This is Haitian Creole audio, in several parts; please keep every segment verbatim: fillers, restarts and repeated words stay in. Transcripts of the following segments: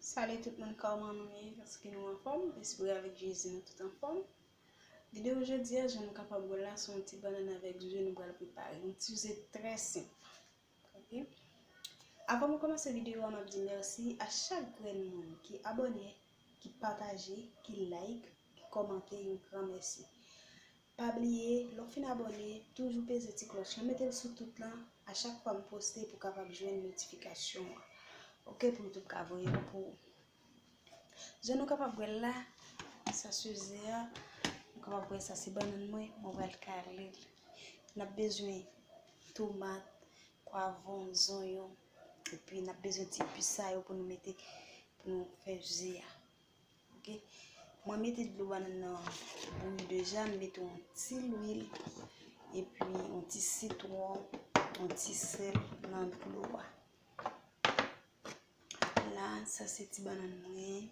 Salut tout moun, kòman nou ye? Èske nou anfòm? Espere avèk Jezi nou tout anfòm. Videyo jodi a, jan nou kapab wè la, se yon ti bannann avèk ze nou pral prepare. Yon ti ze trè senp. Ok? Avan mwen kòmanse videyo a, m ap di mèsi a chak grenn moun ki abòne, ki pataje, ki like, ki kòmante, yon gran mèsi. Pa bliye, lè w fin abòne, toujou peze ti klòch lan, mete l sou tout lan, a chak fwa m poste pou w kapab jwenn notifikasyon an. Ok, pou YouTube ka voye l pou ou. Jan nou kapab wè l la, sa se ze a, nou kapab wè sa se bannann mwen, mwen pral kale l. N ap bezwen tomat, pwavwon, zonyon, epi n ap bezwen ti epis sa yo pou nou mete, pou nou fè ze a. Ok. Mwen mete dlo bannann nan bouyi deja, m mete yon ti lwil, epi yon ti sitwon, yon ti sèl nan dlo a. La, sa se ti bannann mwen.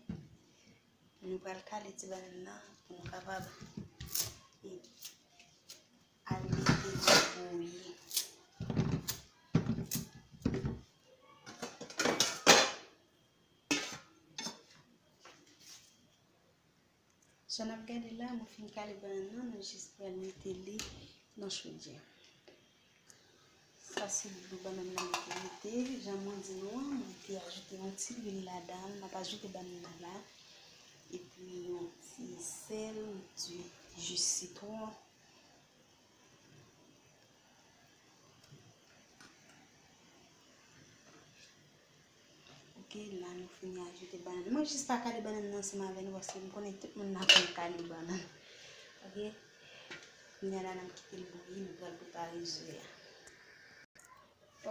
Nou pral kale ti bannann nan pou nou kapab al mete li bouyi. Jan n ap gade la, mwen fin kale bannann nan, nou jis pral mete li nan chodyè. Sa se dlo bannann nan mwen te mete. Jan mwen di nou an, mwen te ajoute yon ti lwil ladan l. M ap ajoute bannann nan la. Epi yon ti sèl, yon ti ji sitwon. Ok, la nou fini ajoute bannann. Mwen jis pa kale bannann nan ansanm avè nou paske m konnen tout moun la konn kale bannann. Ok, kounye a la n ap kite l bouyi, nou pral prepare ze a.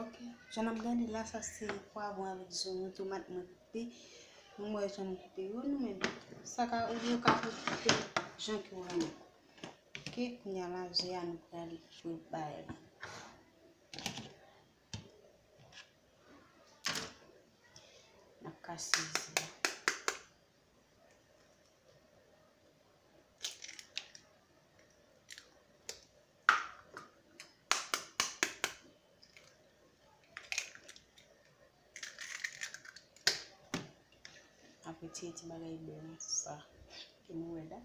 Ok, jan n ap gade la, sa se pwavwon avèk zonyon, tomat mwen koupe. Nou wè jan nou koupe yo, nou menm. Sa ka, ou yo ka koupe jan ke w renmen. Ok, kounye a la, ze a nou pral prepare. N ap kase ze a. Apre tire ti bagay blan sa ke nou wè la.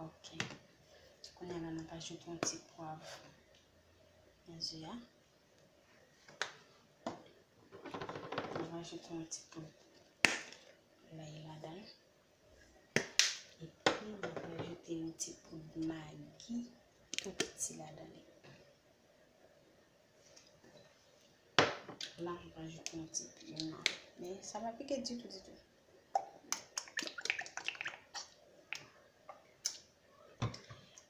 Ok. Kounye a la, n ap ajoute yon ti pwav nan ze a. N ap ajoute yon ti poud lay ladan l. Epi, n ap ajoute yon ti poud magi tou piti ladan li. La, m ap ajoute yon ti piman. Men, sa pa pike ditou, ditou.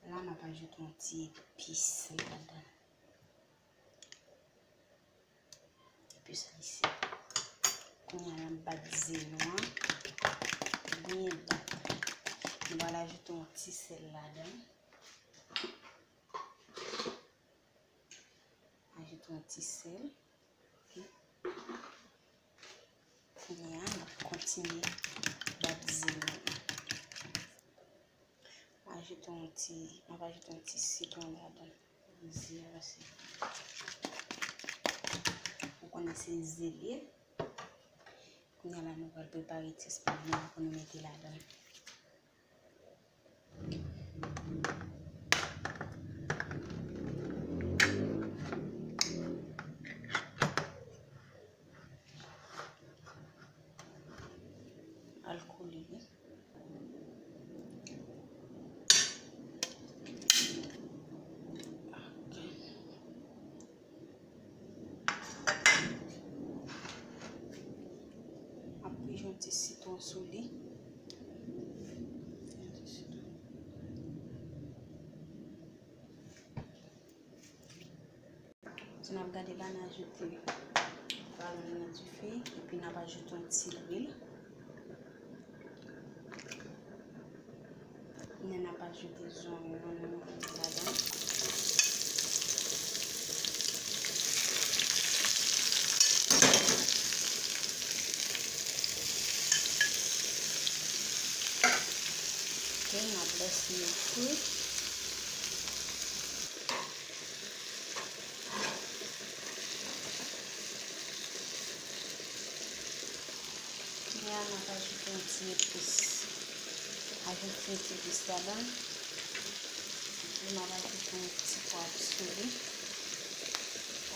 La, m ap ajoute yon ti epis ladan. Epis ayisyen. Kounye a, n ap bat ze nou an. Byen bat. Nou pral ajoute yon ti sèl ladan. Ajoute yon ti sèl. Ok. Kounye a, n ap kontinye bat ze nou an. Ajoute yon ti, m ap ajoute yon ti sitwon ladan. Ze a se, ou konnen se ze l ye. Kounye a la, nou pral prepare ti espagnon pou nou mete ladan. Al kole li. Ok. Apre, yon ti sitwon sou li. Yon ti sitwon. Si n ap gade la, n ajoute balon nan dife, epi n ap ajoute yon ti lwil. Kounye a n ap ajoute zonyon nou ladan. Ok, m ap lèse yo fri. Kounye a, m ap ajoute yon ti epis. Ajoute yon ti epis ladan. Epi m ap ajoute yon ti pwav sou li.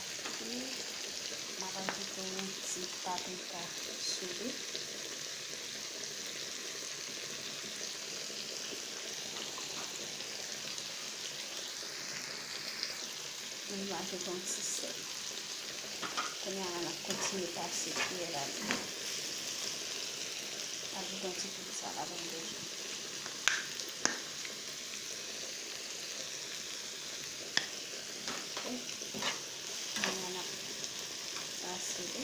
Ok. M ap ajoute yon ti paprika sou li. Mwen ajoute yon ti sèl. Kounye a la, n ap kontinye pase kiyè ladan. Ajoute yon ti poud salad an bezwen. Ok. Kounye a n ap pase li.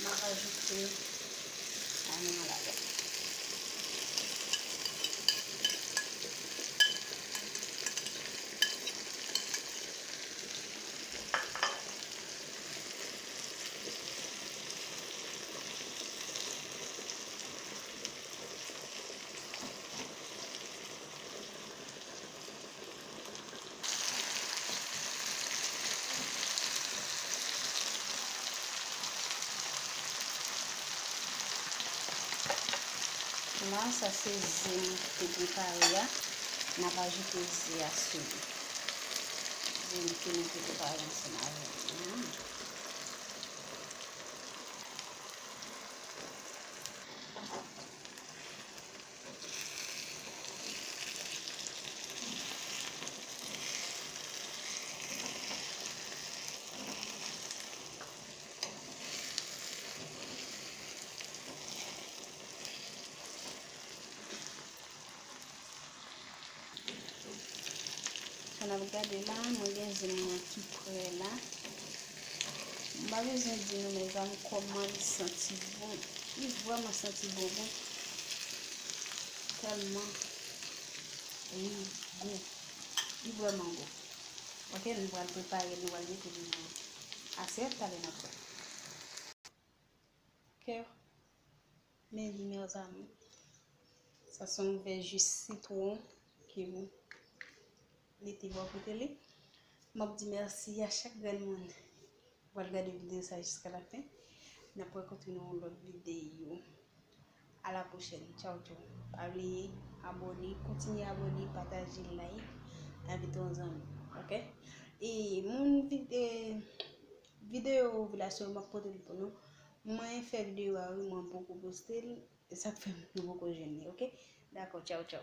M ap ajoute anyen an ladan. La, sa se ze m te prepare a. N ap ajoute ze a sou li. Ze m ke nou te prepare ansanm avè l la. Sa n ap gade la, mwen gen ze m nan ki prè la. M pa bezwen di nou, mezanmi, kòman li santi bon. Li vrèman santi bon, bon. Tèlman li gou. Li vrèman gou. Ok, nou pral prepare l, nou pral mete li nan asyèt, talè n ap wè. Ok. Mes amis, sa se yon vè ji sitwon ke m mete bò kote li. M ap di mèsi a chak grenn moun ki pral gade videyo sa jiska lafen. N ap rankontre nan yon lòt videyo. A la pwochèn. Tchaw, tchaw. Pa bliye abòne, kontinye abòne, pataje, like, envite yon zanmi. Ok? E moun vi-, e, videyo revelasyon yo, m ap pote l pou nou. Mwen fè videyo a, wi, mwen poko poste l. E sa k fè nou poko jwenn li, ok? Dakò, tchaw, tchaw.